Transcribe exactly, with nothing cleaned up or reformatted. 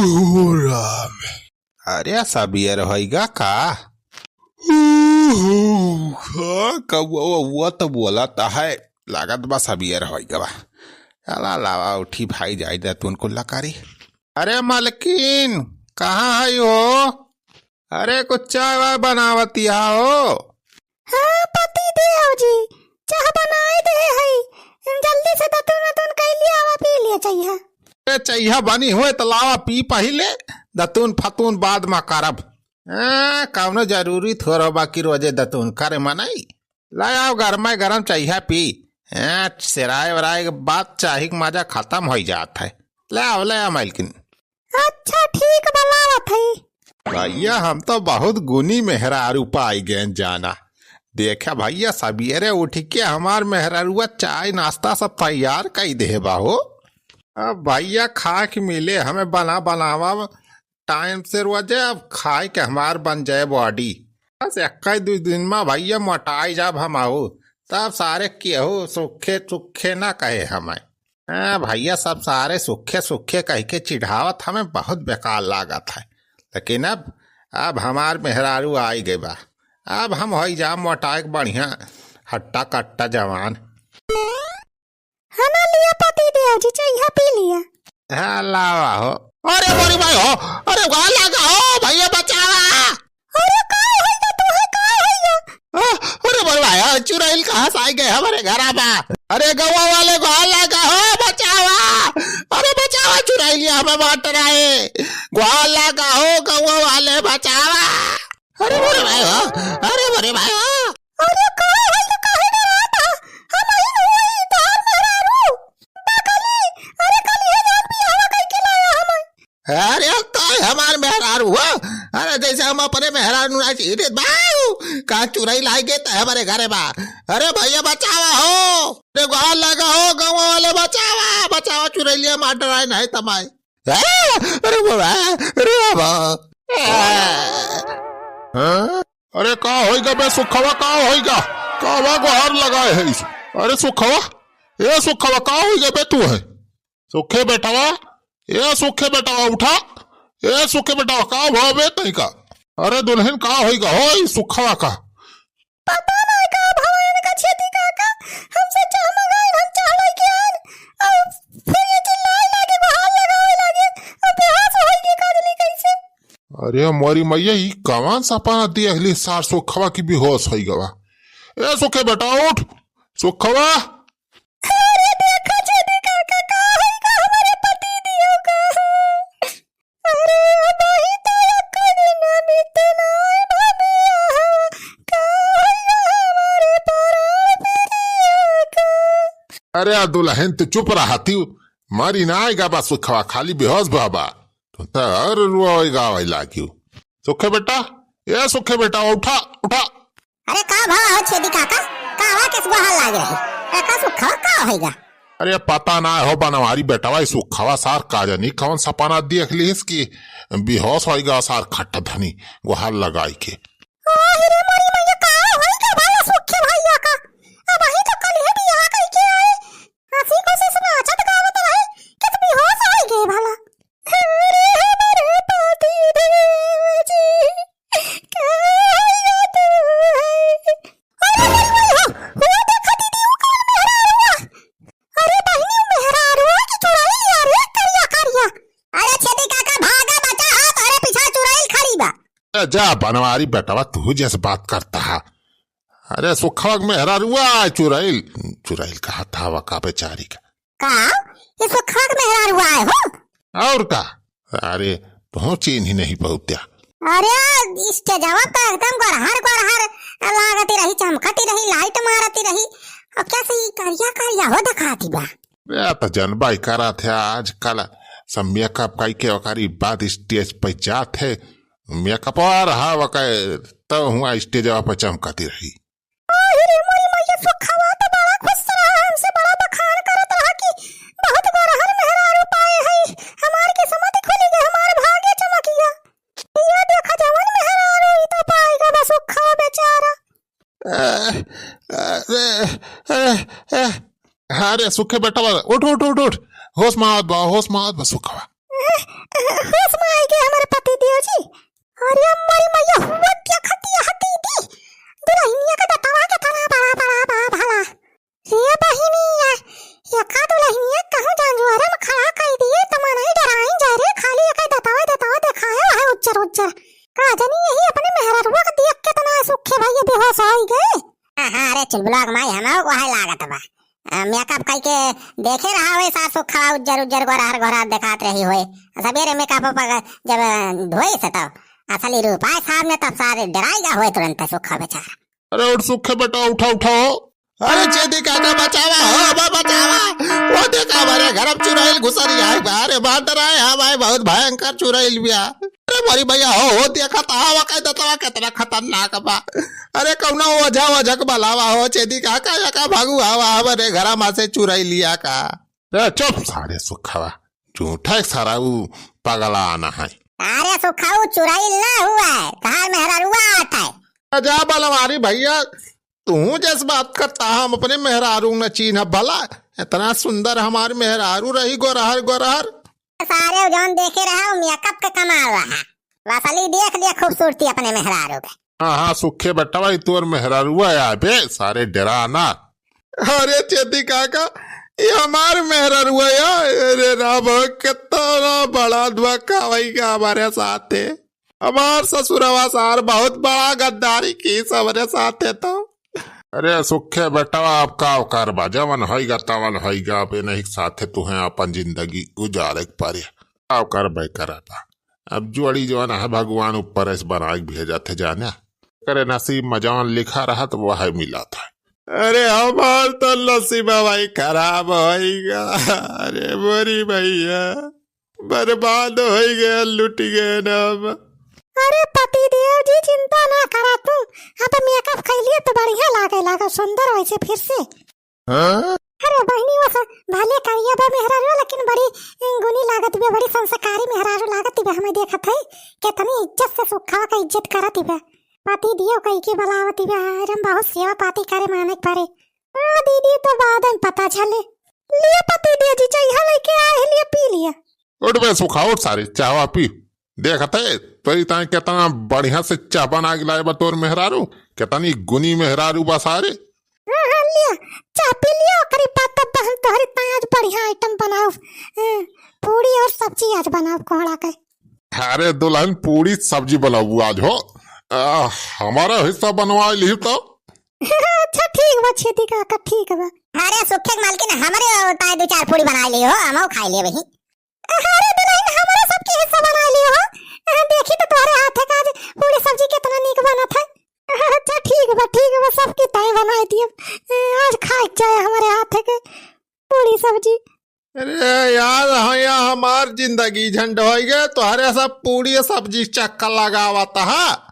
ओ राम। अरे, सबेर होइगा का? ऊहू, हाँ, कौआ, वौआ तो बोलत है, लागत बा सबेर होइगा बा। चला लावा, उठी भाई, जाई दतुन कुल्ला करी। अरे मलकिन, कहाँ है हो? अरे कुछ चाय वाय बनावतिया हो? हाँ पति देव जी, चाह बनाए दे हई, जल्दी से दतुन वतुन कइ लिया, आवा पी लिया चइहा। अरे चइहा बनी होए त लावा पी पहिले, दतुन फतुन बाद मा करब। हाँ, कौनो जरूरी थोरो बा कि रोजे दतुन करे मनई। ले आवा गरमाए गरम चइहा पी। हाँ, सेराए वेराए के बाद चाही के मजा खतम होइ जात है। ले आवा, ले आवा मलकिन। अच्छा ठीक बा, लावत हई। भइया, हम तो बहुत गुनी मेहरारू पाइ गएन जाना। देखा भइया, सबेरे उठि के हमार मेहरारुआ चाय नाश्ता सब तैयार कइ देहे बा हो। अब भइया खाए के मिले हमें बना बनावा टाइम से रोजे, अब खाए के हमार बन जाए बॉडी। बस एक्कइ दुइ दिन मा भइया मोटाइ जाब हम आऊ, तब सारे केहू सुखे सुखे ना कहे हमें। हाँ भइया, सब सारे सुखे सुखे कहिके चिढ़ावत हमें बहुत बेकार लागत है। लेकिन अब, अब हमार मेहरारू आइ गइ बा, अब हम होइ जा मोटाइक बढ़िया हट्टा कट्टा जवान। हाँ ना लिया पति देव जी, चइहा पी लिया। हाँ लावा हो। अरे मोरी माई हो, अरे वाह लागा हो भइया बचावा। अरे का होइगा तोहे, का होइगा? आ, अरे मोरी माई, आ, चुरइल कहाँ से आइ गए हमरे घरा बा? अरे गौवा वाले गोहार लागा हो, बचावा। अरे बचावा, चुरइलिया हमें मार डराए। गोहार लागा हो, गौवा वाले बचावा। अरे मोरे भाई हो, अरे मोरे भाई हो। अरे का होइगा, काहे डरात ह? हम ही न होई तोहार मेहरारू। बकली, अरे कलिहे जान बियाहवा कइके लाया हमें। अरे, काहे हमार मेहरारू हो? अरे, जइसे हम अपने मेहरारू ना चीन्हित बाऊ, का चुरइल आइ गए त हमरे घरे बा। अरे, भइया बचावा हो, अरे, गोहार लागा हो, गाँव वाले बचावा, बचावा, चुरइलिया मार डराए नहीं तमाए। आ, अरे बाबा, अरे बाबा। हाँ? अरे, का होइगा बे सुखवा, का होइगा? का बा गोहार लगाए है इस? अरे सुखवा, ए सुखवा, का होइगा बे तू है? सुखे बेटवा, ए सुखे बेटवा, उठा। ए सुखे बेटवा, का भवा बे तई का? अरे दुलहिन, का होइगा हो ई सुखवा का? पता नाहीं का भवा इनका छेदी काका, हमसे चाह मँगाइन, हम चाह लइके आइन, अउर फिर ये चिल्लाए लागे, गोहार लगावे लागे, अउर बेहोश होइ गए, का जानी कइसे। अरे मोरी मइया, ई कवन सपना देख ली सार सुखवा की बेहोश होइ गवा। ए सुखे बेटवा, उठ, सुखवा। अरे देखा छेदी काका, का होइगा हमरे पति दियो का। अरे अबही तो एक्को दिन बीते नाई भा बियाह, का होइगा हमरे परान पिरिया का। अरे आ दुलहिन, तू चुप रहा, तू मरी नाई गवा सुखवा, खाली बेहोश भवा। तू तो अउर रोवे गावे लागियो। सुखे बेटा, ए सुखे बेटा, उठा, उठा। अरे का भवा हो छेदी काका, कावा केस गोहार लागे रहे? ए का सुखवा का होइगा? अरे पता नाहीं हो बनवारी बेटवा, ई सुखवा सार का जानी कवन सपना देख लिहिस कि बेहोश होइगा सार खट्टा धनी गोहार लगाई के। अरे मोरी मइया, का होइगा भला सुखे भइया का? अबही तो कलिहे बियाह कइके आए, हँसी खुशी से नाचत गावत रहे, केस बेहोश होइ गए भला। अरे हमरे पति देव जी, का होइगा तू है? अरे मोरी मइया, वो देखा दीदी, वो कवन मेहरारू है? अरे बहिनी, मेहरारू है कि चुड़ैल है रे, करिया करिया। अरे छेदी काका भागा बचा, हाँ तोहरे पीछा चुड़ैल खड़ी बा। ए, जा बनवारी बेटवा, तू जैसे बात करता है। अरे सुखवा के मेहरारुआ, चुड़ैल, चुड़ैल कहा था वका बेचारी का। का? ये सुखवा के मेहरारुआ है हो? अउर का? अरे, तोहू चीन्ही नहीं पउत्या। अरे, स्टेजवा पे एकदम गोरहर गोरहर लागती रही, चमकती रही, लाइट मारती रही। अब कैसे ई करिया करिया हो देखाती बा? ए, त जनबा ही करत है, आजकल सब मेकअप कइके ओकरी बाद स्टेज पे जात है। मेकअप और हा वकै, तब हुआ स्टेजवा पे चमकती रही। आहि रे मोरी मइया, सुखवा तो बड़ा खुश रहा, हमसे बड़ा बखान करत रहा कि बहुत गोरहर मेहरारू पाए हई, हमार किस्मत खुलि गए, हमार भाग्य चमकि गए। ये देखा जवन मेहरारू ई तो पाए गए बा सुखवा बेचारा। अरे, अरे, अरे, अरे, हाँ रे सुखे बेटवा, उठ, उठ, उठ, उठ, होश मा आवत बा, होश मा आवत बा सुखवा। होश में आई गए हमारे पति देव जी। अरे हमारी मैया, हुआ देखत यह दीदी, दुल्हनिया का दतवा केतना बड़ा बड़ा बा भला। रे बहिनी, एका दुल्हनिया कहूँ जांजुआरे में खड़ा कई दिए त मनई डराइन जाए रे, खाली एका दतवा दतवा देखाए है उज्जर उज्जर। का जानी यही अपने मेहररुआ के देख के तना सुखे भैया बेहोश होई गए। हाँ, हाँ, अरे चुलबुला के माई, हमें वही लागत बा। अ, मेकअप कई के देखे रहा होए सार सुखवा उज्जर उज्जर गोरहर गोरहर देखात रही होए। सबेरे मेकअप पर जब धोए से तब असली रूप आए सामने, तब सारे डराई गा होए तुरंत सुखा बेचारा। अरे उठ सुखे बेटा, उठा, उठाओ। अरे चेदी काका बचावा हो, बा बचावा। वो देखा हमारे घर में चुड़ैल घुसरी आए बा। अरे बात रहा है, हाँ भाई, बहुत भयंकर चुड़ैल बिया। अरे मोरी भैया हो, हो देखा तो हवा का दतवा कितना खतरनाक बा। अरे कौनो ओझा ओझक बलावा हो, चेदी काका, या का भागू हवा हमारे घर में से चुड़ैलिया का। ए, चुप सारे सुखवा, झूठा एक सारा ऊ पगला आना है। अरे सुखा, ऊ चुड़ैल ना हुआ है, तहार मेहररुआ आत है। जा बलवारी भैया, तू जैस बात करता, हम अपने मेहरारू न चीन्ह भला। इतना सुंदर हमार मेहरारू रही, गोरहर गोरहर। सारे जौन देखे रहा, वो मेकअप के कमाल रहा। असली देख लिया खूबसूरती अपने मेहरारू के। हाँ, हाँ, सुखे बेटवा, ई तोर मेहरारुआ या बे, सारे डरा ना। अरे चेती काका, ये हमार मेहरारुआ या। अरे राम, कितना बड़ा धोखा होई गा हमारे साथे। हमार ससुरवा सार बहुत बड़ा गद्दारी की सबरे साथे तो। अरे सुखे बेटवा, अब का करबा, जवन होई गा तवन होई गा, अब इन्हीं के साथे तुहें अपन जिंदगी गुजारे के पड़े। का करबे करबा, अब जोड़ी जवन है भगवान ऊपर से बनाए के भेजत है जाने, करे नसीब में जवन लिखा रहत वह मिलत है। अरे हमार तो नसीबा भाई खराब होई गा। अरे मोरी भैया, बर्बाद होई गए, लुट गए ना हम। अरे पति देव जी, चिंता ना करा तू, अब मेकअप कैलिए तो बढ़िया लागे लागे, सुंदर वैसे फिर से। हाँ? अरे बहिनी, वो सब भले करिया बा मेहरारू, लेकिन बड़ी गुनी लागत बा, बड़ी संस्कारी मेहरारू लागत बा। हमें देखत है कितनी इज्जत से सुखवा का इज्जत करत बा। पति देव कही के बुलावत बा, अरे हम बहुत सेवा पाती करे माने के परे। हाँ दीदी, तो बाद में पता चले। लिए पति देव जी, चाहिए लेके आए हैं, लिए पी लिया। उठ बे सुखा, उठ सारे, चाहवा पी। देखत है, तोरी ताई कितना बढ़िया से चाह बना के लाए बा तोर मेहरारू, कितनी गुनी मेहरारू बा सारे। हाँ, हाँ, लिया, चाह पी लिया, ओकरी बाद तब हम तोहरी ताई आज बढ़िया आइटम बनाउब। हाँ, पूरी और सब्जी आज बनाउब कोहड़ा के। अरे दुल्हन, पूरी सब्जी बनाउब आज हो। आ, हमारा हिस्सा बनवा लिही तो। अच्छा ठीक बा छेदी काका, ठीक बा। अरे सुखे के मालकिन, हमरे ताई दो चार पूरी बना लिहो, हमहू खाई लेबे ही। अरे दुल्हन, हमरे सबके हिस्सा बना लिहो। अ, देखी तो तोहरे हाथे का आज पूरी सब्जी कितना नीक बनत है। अच्छा ठीक बा, ठीक बा, सबके ताई बनाई दिए। अ, आज खाए के चाहे हमरे हाथे के पूरी सब्जी। अरे यार, हाँ, यहाँ हमार जिंदगी झंड होई गए, तोहरे सब पूरी सब्जी चक्कर लगावत हा।